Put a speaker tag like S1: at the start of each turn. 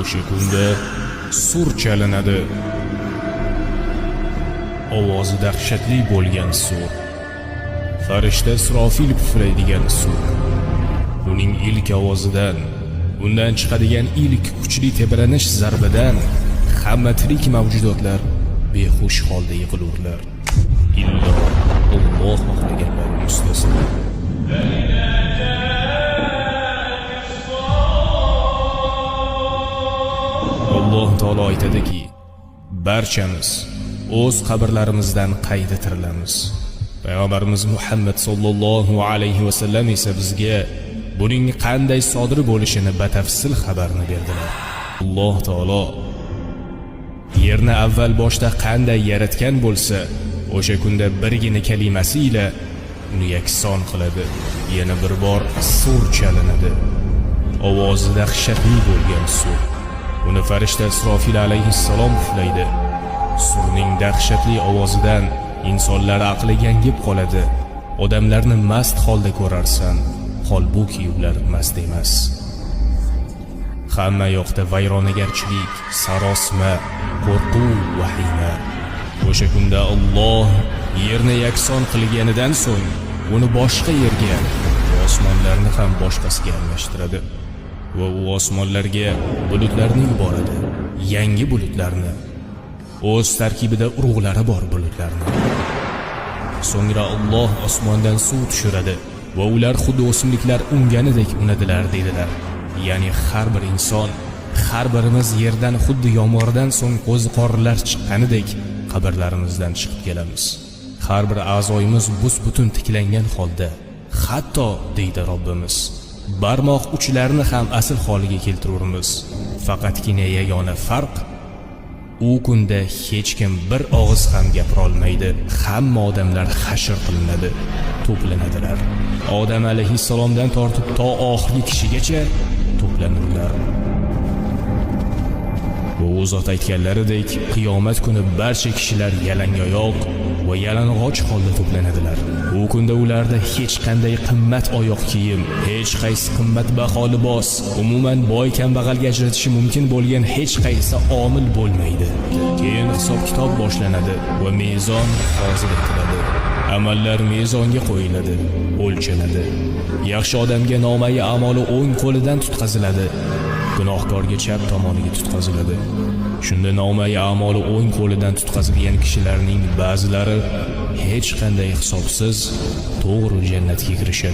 S1: O'sha kunda sur chalinadi. Ovozi dahshatli bo'lgan sur. Farishta Isrofil puflaydigan sur. Uning ilk ovozidan, undan chiqadigan ilk kuchli tebranish zarbidan hamma tirik mavjudotlar behush holda yiqilurlar. Illo Alloh xohlaganlar mustasno. Alloh taolo aytadiki, barchamiz o'z qabrlarimizdan qayta tirilamiz. Payg'ambarimiz Muhammad sollallohu alayhi va sallam esa bizga buning qanday sodir bo'lishini batafsil xabarni berdilar. Alloh taolo yerni avval boshda qanday yaratgan bo'lsa, o'sha kunda birgina kalimasi ila uni yakson qiladi. Yana bir bor sur chalinadi. Ovozi dahshatli bo'lgan sur. Uni farishta Isrofil alayhissalom puflaydi. Surning dahshatli ovozidan insonlar aqli gangib qoladi. Odamlarni mast holda ko'rarsan, holbuki ular mast emas. Hamma yoqda vayronagarchilik, sarosma, qo'rquv, vahima. O'sha kunda Alloh yerni yakson qilganidan so'ng uni boshqa yerga va osmonlarni ham boshqasiga almashtiradi. Va u osmonlarga bulutlarni yuboradi, yangi bulutlarni, o'z tarkibida urug'lari bor bulutlarni. So'ngra Alloh osmondan suv tushiradi va ular xuddi o'simliklar unganidek unadilar dedilar. Ya'ni har bir inson, har birimiz yerdan xuddi yomg'irdan so'ng qo'ziqorinlar chiqqanidek qabrlarimizdan chiqib kelamiz. Har bir a'zoyimiz bus-butun tiklangan holda, hatto deydi Robbimiz, barmoq uchlarini ham asl holiga keltirurmiz. Faqatgina yagona farq, u kunda hech kim bir og'iz ham gapira olmaydi. Hamma odamlar hashr qilinadi, to'planadilar. Odam alayhissalomdan tortib to oxirgi kishigacha to'planurlar. Va u zot aytganlaridek, qiyomat kuni barcha kishilar yalangoyoq va yalang'och holda to'planadilar. U kunda ularda hech qanday qimmat oyoq kiyim, hech qaysi qimmatbaho libos, umuman boy kambag'alga ajratishi mumkin bo'lgan hech qaysi omil bo'lmaydi. Keyin hisob-kitob boshlanadi va mezon hozir etiladi. Amallar mezonga qo'yiladi, o'lchanadi. Yaxshi odamga nomai amoli o'ng qo'lidan tutqaziladi, gunohkorga chap tomoniga tutqaziladi. Shunda nomai amoli o'ng qo'lidan tutqazilgan kishilarning ba'zilari hech qanday hisobsiz to'g'ri jannatga kirishadi.